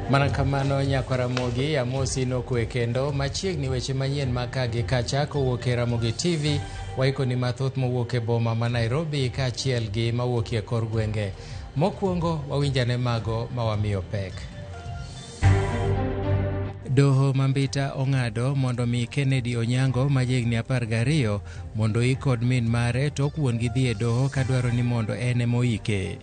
Mana kamano nyakwa Ramogi, amosi nokwe kendo machiegni weche manyien ma ka gi kacha kowuok e Ramogi TV waikoni mathoth mowuok e boma ma Nairobi kaachiel gi mawuok e kor gwenge. Mokwongo wawinjane mago ma wamiyo pek. Doho ma Mbita ong'ado mondo mi Kennedy Onyango ma jahigni 12 mondo oik kod min mare tok wuon gi dhi e doho kadwaro ni mondo en ema oike.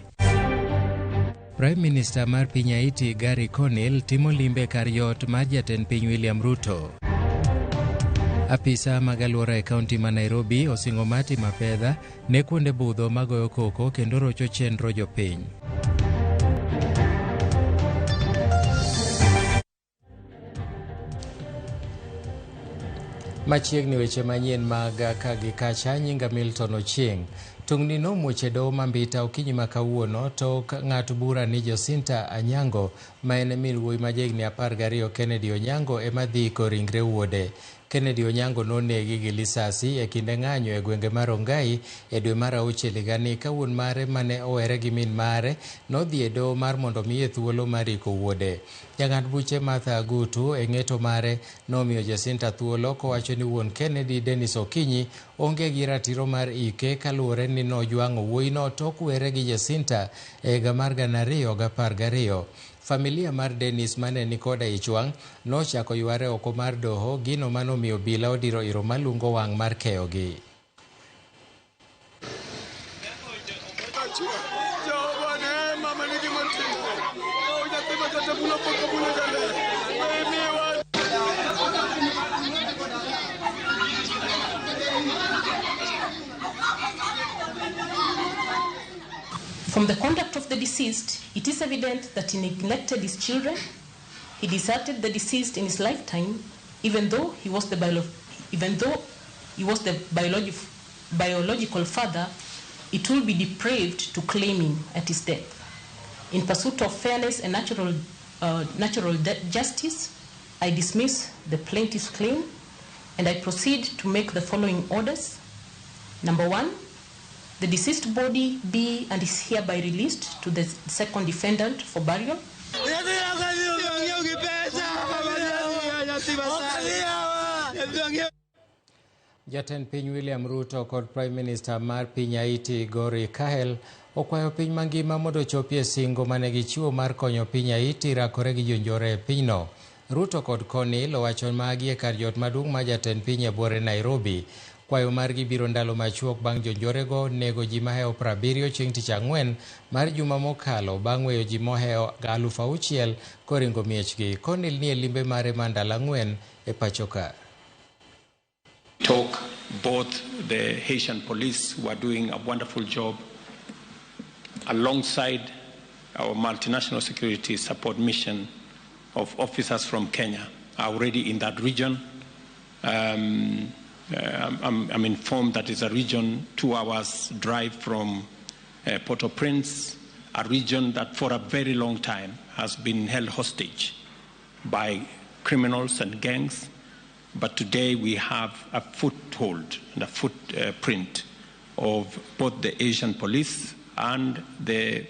Prime Minister mar piny Haiti Garry Conille timo limbe kar yot mar jatend piny William Ruto. Apisa mag alwora e kaunti ma Nairobi osingo mar timo apedha ne kuonde budho magoyo koko kendo rocho chenro jopiny. Machiegni weche manyien mag ka gi kacha, nyinga Milton Ochieng. Tungni nomuoch e doho ma Mbita okinyi ma kawuono tok ng'at bura ni Jacinta Anyango ma en min wuoyi ma jahigni 12 Kennedy Onyango ema dhi iko ringre wuode. Kennedy Onyango nonegi gi lisasi e kinde ng'anyo e gwenge mar Rongai e dwe mar auchiel higani ka wuon mare mane owere gi min mare nodhi e doho mar mondo miye thuolo mar iko wuode. Jang'ad buche Martha Agutu e ng'eto mare nomiyo Jacinta thuolo kowacho ni wuon Kennedy Dennis Okinyi onge gi ratiro mar ike kaluwore ni nojwang'o wuoyino tok were gi Jacinta e higa mar 2012. Familia mar Dennis mane ni koda ich wang' nochako yware oko mar doho, gino manomiyo obila odiro iro malungo wang' mar keyogi. From the conduct of the deceased, it is evident that he neglected his children. He deserted the deceased in his lifetime, even though he was the biological father. It will be depraved to claim him at his death. In pursuit of fairness and natural justice, I dismiss the plaintiff's claim, and I proceed to make the following orders. Number 1, the deceased body be and is hereby released to the second defendant for burial. Jatend piny William Ruto kod Prime Minister mar piny Haiti Gori Kahel okwayo piny mangima mondo ochopie singo mane gichiwo mar konyo piny Haiti rakore gi jonjore e pinyno. Ruto kod Conille owacho magi e kar jot maduong' mar jatend piny e buore Nairobi. Kwayo margi biro ndalo machuok bang' jonjorego nego ji mahewo 70 chieng' tich ang'wen mar juma mokalo bang' weyo ji mohewo 6,000 koringo miechgi. Conille nie limbe mare mar ndalo 4 e pacho ka. Talk both the Haitian police, who are doing a wonderful job, alongside our multinational security support mission of officers from Kenya are already in that region. I'm informed that it's a region 2 hours drive from Port-au-Prince, a region that for a very long time has been held hostage by criminals and gangs. But today we have a foothold and a footprint of both the Asian police and the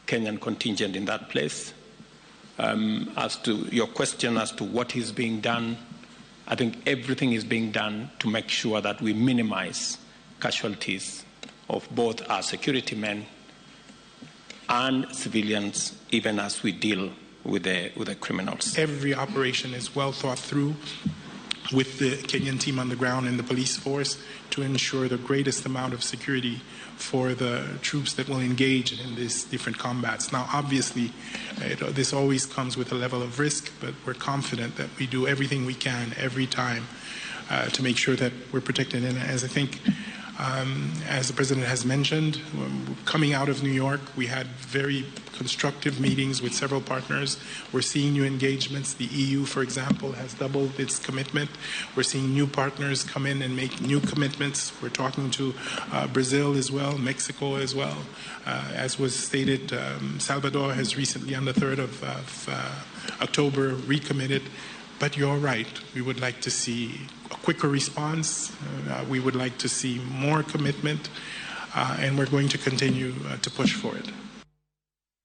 Kenyan contingent in that place. As to your question as to what is being done, I think everything is being done to make sure that we minimize casualties of both our security men and civilians, even as we deal with the criminals. Every operation is well thought through with the Kenyan team on the ground and the police force to ensure the greatest amount of security for the troops that will engage in these different combats. Now, obviously, this always comes with a level of risk, but we're confident that we do everything we can every time to make sure that we're protected. And as I think, as the president has mentioned, coming out of New York, we had very constructive meetings with several partners. We're seeing new engagements. The EU, for example, has doubled its commitment. We're seeing new partners come in and make new commitments. We're talking to Brazil as well, Mexico as well. As was stated, Salvador has recently, on the 3rd of October, recommitted. But you're right, we would like to see a quicker response. We would like to see more commitment, and we're going to continue to push for it.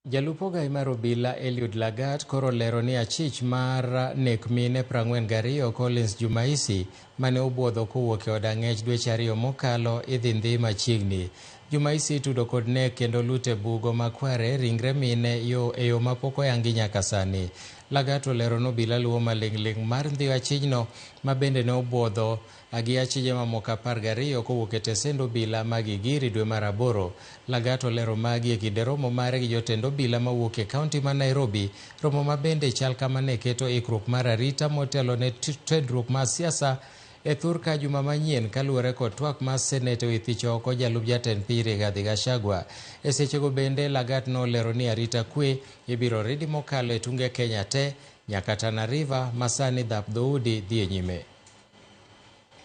Jalup ogai mar obila Eliud Lagat koro lero ni achich mar nek mine 42 Collins Jumaisi mane obuodho kowuok e od ang'ech dweche 2 mokalo idhi ndhi machiegni. Jumaisi itudo kod nek kendo lute bugo makware ringre mine yo e yo mapok oyangi nyaka sani. Lagat olero ni obila luwo maling'ling' mar ndhiyo achichno ma bende ne obuodho gi achije mamoko 12 kowuok e tesend obila mag Gigiri dwe mar 8. Lagat olero magi e kinde romo mare gi jotend obila mawuok e kaunti ma Nairobi, romo ma bende chal kama ne keto ikruok mar arita motelo ne tudruok mar siasa e thur ka juma manyien kaluwore kod twak mar senate ewi thicho oko jalup jatend piny Rigathi Gachagua. E sechego bende Lagat nolero ni arita kwe ibiro ridi mokalo e tunge Kenya te nyaka Tana River ma sani dhap dhoudi dhi e nyime.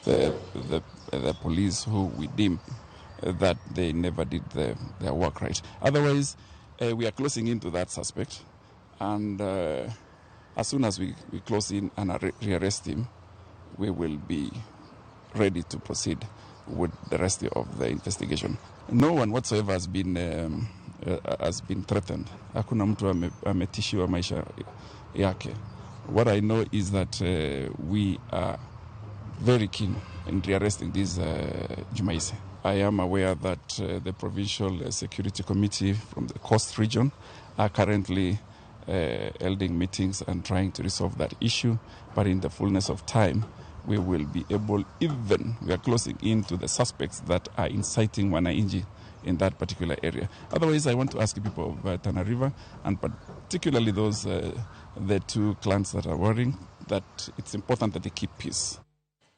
The police who we deem that they never did their work right. Otherwise, we are closing into that suspect, and as soon as we close in and rearrest him, we will be ready to proceed with the rest of the investigation. No one whatsoever has been threatened. Hakuna mtu ametishiwa maisha yake. What I know is that we are very keen in rearresting this Jumaisi. I am aware that the Provincial Security Committee from the Coast region are currently holding meetings and trying to resolve that issue, but in the fullness of time, we will be able, even we are closing in to the suspects that are inciting wananchi in that particular area. Otherwise, I want to ask people of Tana River, and particularly those, the two clans that are warring, that it's important that they keep peace.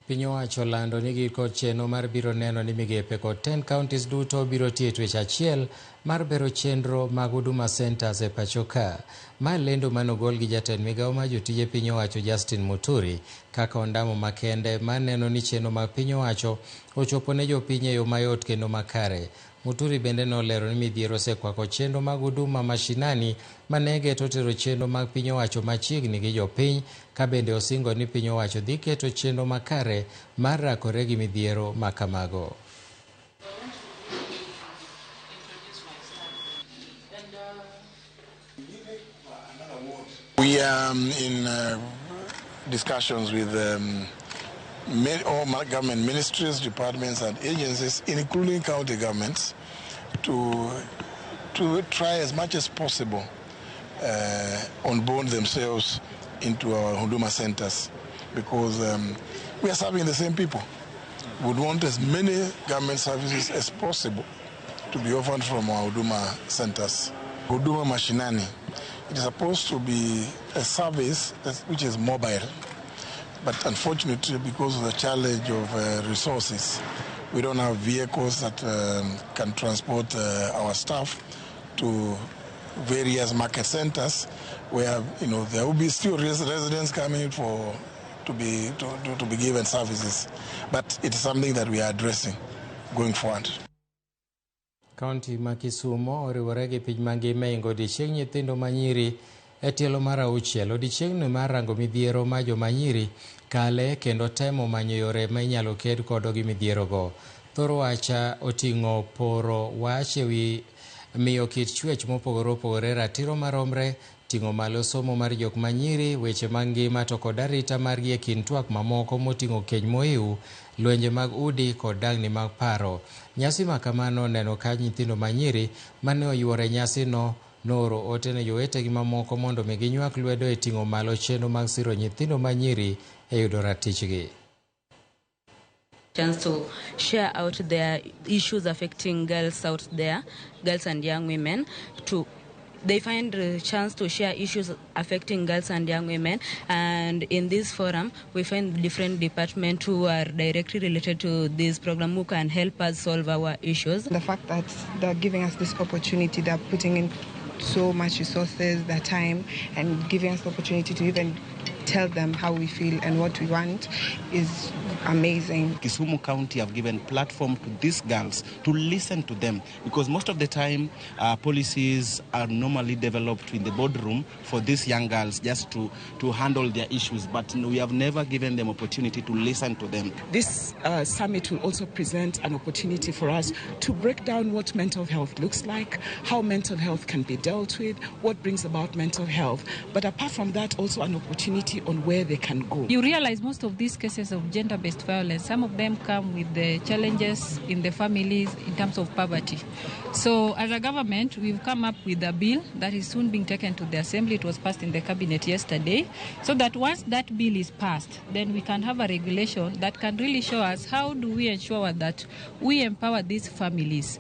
Piny owacho lando ni giko chenro mar biro neno ni migepe kod 10 counties duto biro tiyo e twech achiel mar bero chenro mag Huduma Centers e pacho ka. Ma lendo manogol gi jatend migawo mar jotije piny owacho Justin Muturi kaka ondamo makende mar neno ni chenro mag piny owacho ochopo ne jopiny e yo mayot kendo makare. Muturi bende nolero ni midhiero osekwako chenro mag huduma mashinani mane geto tero chenro mag piny owacho machiegni gi jopiny, ka bende osingo ni piny owacho dhi keto chenro makare mar rakore gi midhiero makamago. We are in discussions with all government ministries, departments and agencies, including county governments, to try as much as possible onboard themselves into our Huduma centers, because we are serving the same people. We would want as many government services as possible to be offered from our Huduma centers. Huduma Mashinani, it is supposed to be a service which is mobile. But unfortunately, because of the challenge of resources, we don't have vehicles that can transport our staff to various market centers where, you know, there will be still residents coming for to be given services. But it is something that we are addressing going forward. County ma Kisumo oriwore gi piny mangima e ingo odiechieng nyithindo manyiri e tielo mar 6. Odiechieng'no mar rango midhiero ma joma nyiri kale kendo temo manyo yore ma inyalo ked kodo gi midhierogo. Thor wach oting'o poro wach ewi miyo kit chwech mopogore opogore ratiro maromre, ting'o malo somo mar jok manyiri, weche mag ngima to kod arita margi e kind twak mamoko moting'o keny mohiu, lwenje mag udi kod dang'ni mag paro. Nyasi ma kamano neno ka nyithindo manyiri mane oyuore nyasino nooro ote ne jowetegi mamoko mondo mi ginywak lwedo e ting'o malo chenro mag siro nyithindo manyiri e yudo ratichgi. Chance to share out their issues affecting girls out there, girls and young women, to they find a chance to share issues affecting girls and young women. And in this forum, we find different departments who are directly related to this program who can help us solve our issues. The fact that they're giving us this opportunity, they're putting in so much resources, their time, and giving us the opportunity to even tell them how we feel and what we want is amazing. Kisumu County have given platform to these girls to listen to them, because most of the time policies are normally developed in the boardroom for these young girls just to handle their issues, but we have never given them opportunity to listen to them. This summit will also present an opportunity for us to break down what mental health looks like, how mental health can be dealt with, what brings about mental health, but apart from that, also an opportunity on where they can go. You realize most of these cases of gender-based violence, some of them come with the challenges in the families in terms of poverty. So as a government, we've come up with a bill that is soon being taken to the assembly. It was passed in the cabinet yesterday, so that once that bill is passed, then we can have a regulation that can really show us how do we ensure that we empower these families.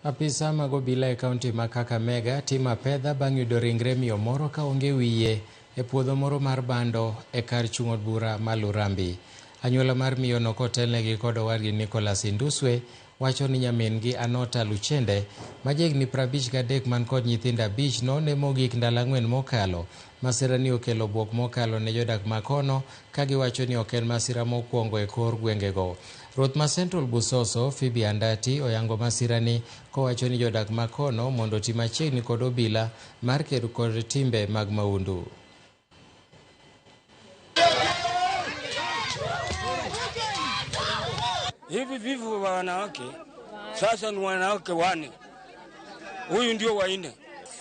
Apisa mag obila e kaunti ma Kakamega timo apedha bang' yudo ringre miyo moro ka onge wiye e puodho moro mar bando e kar chung' od bura ma Lurambi. Anyuola mar miyono kotelnegi kod owadgi Nicholas Induswe wacho ni nyamin-gi Anota Luchende ma jahigni 53 man kod nyithindo 5 none mogik ndalo 4 mokalo. Masira ni okelo bwok mokalo ne jodak makono ka giwacho ni ok en masira mokwongo e kor gwengego. Ruoth ma Central Busoso Phoebe Andati oyango masira ni kowacho ni jodak makono mondo oti machiegni kod obila mar kedo kod timbe mag maundu. Hivi vifo vya wanawake sasa ni wanawake 4, huyu ndio wa 4.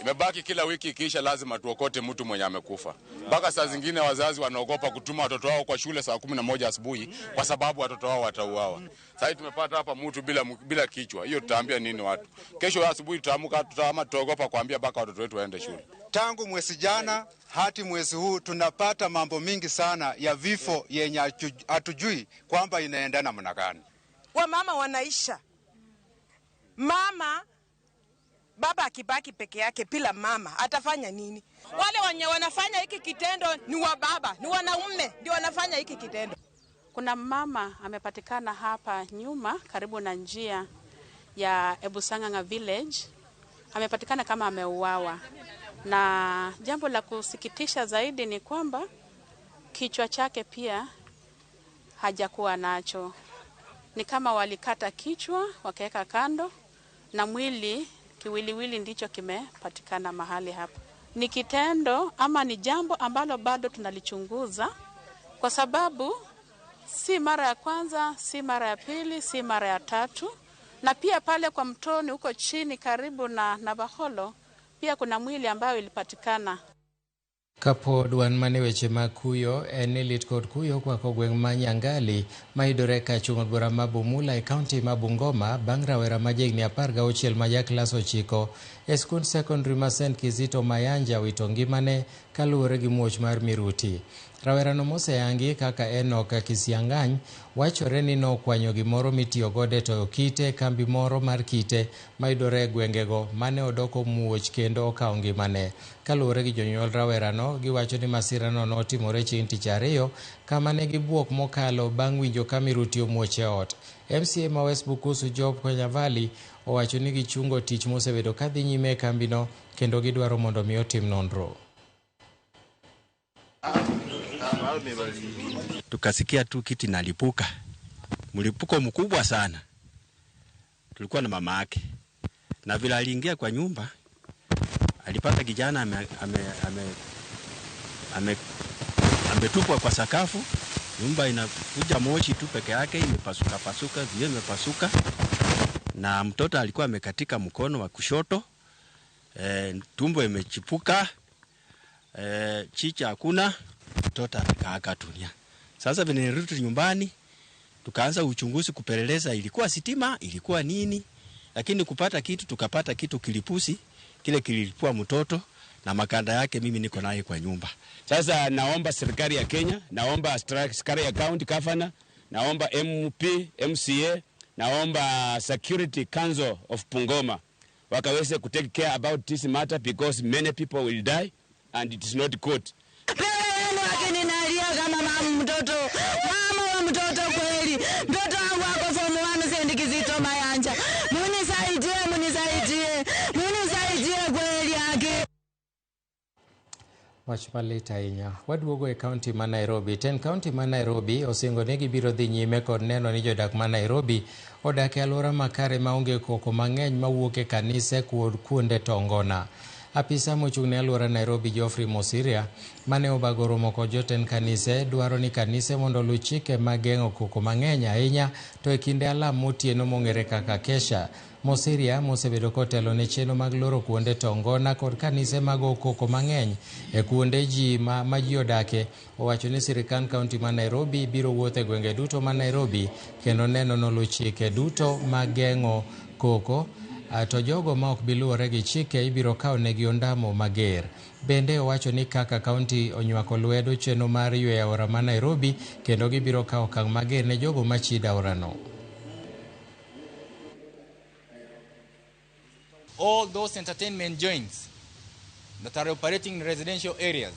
Imebaki kila wiki ikiisha lazima tuokote mtu mwenye amekufa. Mpaka saa zingine wazazi wanaogopa kutuma watoto wao kwa shule saa 11 asubuhi kwa sababu watoto wao watauawa. Sasa tumepata hapa mtu bila kichwa. Hiyo tutaambia nini watu? Kesho asubuhi tutaamka tutaogopa kuambia mpaka watoto wetu waende shule. Tangu mwezi jana hadi mwezi huu tunapata mambo mingi sana ya vifo yenye hatujui kwamba inaenda namna gani. Wamama wanaisha. Mama, baba akibaki peke yake bila mama atafanya nini? Wale wenye wanafanya hiki kitendo ni wa baba, ni wanaume ndio wanafanya hiki kitendo. Kuna mama amepatikana hapa nyuma karibu na njia ya Ebusanganga village. Amepatikana kama ameuawa. Na jambo la kusikitisha zaidi ni kwamba kichwa chake pia hajakuwa nacho. Ni kama walikata kichwa wakaweka kando na mwili kiwiliwili ndicho kimepatikana mahali hapa. Ni kitendo ama ni jambo ambalo bado tunalichunguza kwa sababu si mara ya kwanza, si mara ya pili, si mara ya tatu. Na pia pale kwa mtoni huko chini karibu na Navaholo pia kuna mwili ambayo ilipatikana. Kapod wan mane weche mag kuyo en ni lit kod kuyo kwako gweng' ma Nyangali mayudore ka chung' od bura ma Bumula e kaunti ma Bungoma bang' rawera ma jahigni 16 ma ja klas 9 e skund sekondari ma St Kizito Mayanja wito ngimane kaluwore gi muoch mar miruti. Rawerano moseyangi kaka Enock Kisiangany wachore ni nokwanyo gimoro mitiyo godo e toyo kite e kambi moro mar kite mayudore e gwengego mane odoko muoch kendo okawo ngimane. Kaluwore gi jonyuol rawerano, giwacho ni masirano notimore chieng' tich ariyo kama ne gibuok mokalo bang' winjo ka miruti omuoch e ot. MCA ma West Bukusu Job Konyavali owacho ni gichungo tich mosebedo kadhi nyime e kambino kendo gidwaro mondo mi otim nonro. Tukasikia tu kiti nalipuka, mlipuko mkubwa sana. Tulikuwa na mama yake, na vile aliingia kwa nyumba alipata kijana ametupwa kwa sakafu. Nyumba inakuja moshi tu peke yake, imepasuka pasuka, vioo imepasuka, na mtoto alikuwa amekatika mkono wa kushoto, tumbo imechipuka, chicha hakuna, mtoto akaaga dunia. Sasa vile nilirudi nyumbani, tukaanza uchunguzi kupeleleza ilikuwa sitima, ilikuwa nini, lakini kupata kitu, tukapata kitu kilipusi, kile kililipua mtoto na makanda yake mimi niko naye kwa nyumba. Sasa naomba serikali ya Kenya, naomba serikali ya county governor, naomba MP, MCA, naomba Security Council of Bungoma wakaweze ku take care about this matter because many people will die and it is not good. Lakini nalia kama mama mtoto, mama wa mtoto kweli. Mtoto wangu ako form 1 St Kizito Mayanja. Munisaidie, munisaidie, munisaidie kweli yake. Wach malit ahinya. Waduogo e kaunti ma Nairobi. Tend kaunti ma Nairobi osingo ni gibiro dhi nyime kod neno ni jodak ma Nairobi odak e alwora makare maonge koko mang'eny mawuok e kanise kod kuonde tongona. Apisa mochung' ne alwora Nairobi Geoffrey Mosiria mane obago romo kod jotend kanise dwaro ni kanise mondo oluw chike mag geng'o koko mang'eny ahinya to e kinde alam motieno mong'ere kaka kesha. Mosiria mosebedo kotelo ne chenro mag loro kuonde tongona kod kanise mago koko mang'eny e kuonde ji ma ji odake, owacho ni sirikand kaunti ma Nairobi biro wuotho e gwenge duto ma Nairobi kendo neno noluw chike duto mag geng'o koko, to jogo ma ok bi luwore gi chike ibiro kaw negi ondamo mager. Bende owacho ni kaka kaunti onywako lwedo chenro mar yweyo aora ma Nairobi kendo gibiro kawo okang' mager ne jogo machido aorano. All those entertainment joints that are operating in residential areas,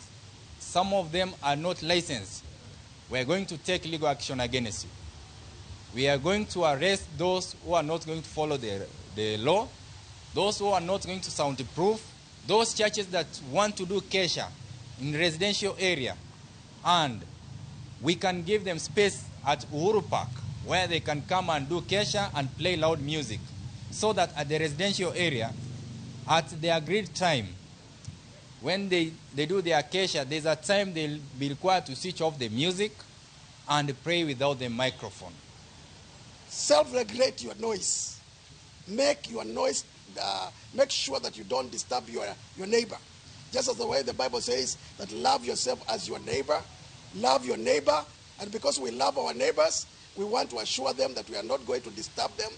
some of them are not licensed. We are going to take legal action against you. We are going to arrest those who are not going to follow the law, those who are not going to soundproof, those churches that want to do kesha in residential area, and we can give them space at Uhuru Park where they can come and do kesha and play loud music, so that at the residential area, at the agreed time, when they do their kesha, there's a time they'll be required to switch off the music and pray without the microphone. Self-regulate your noise. Make your noise, make sure that you don't disturb your neighbor. Just as the way the Bible says that love yourself as your neighbor, love your neighbor, and because we love our neighbors, we want to assure them that we are not going to disturb them.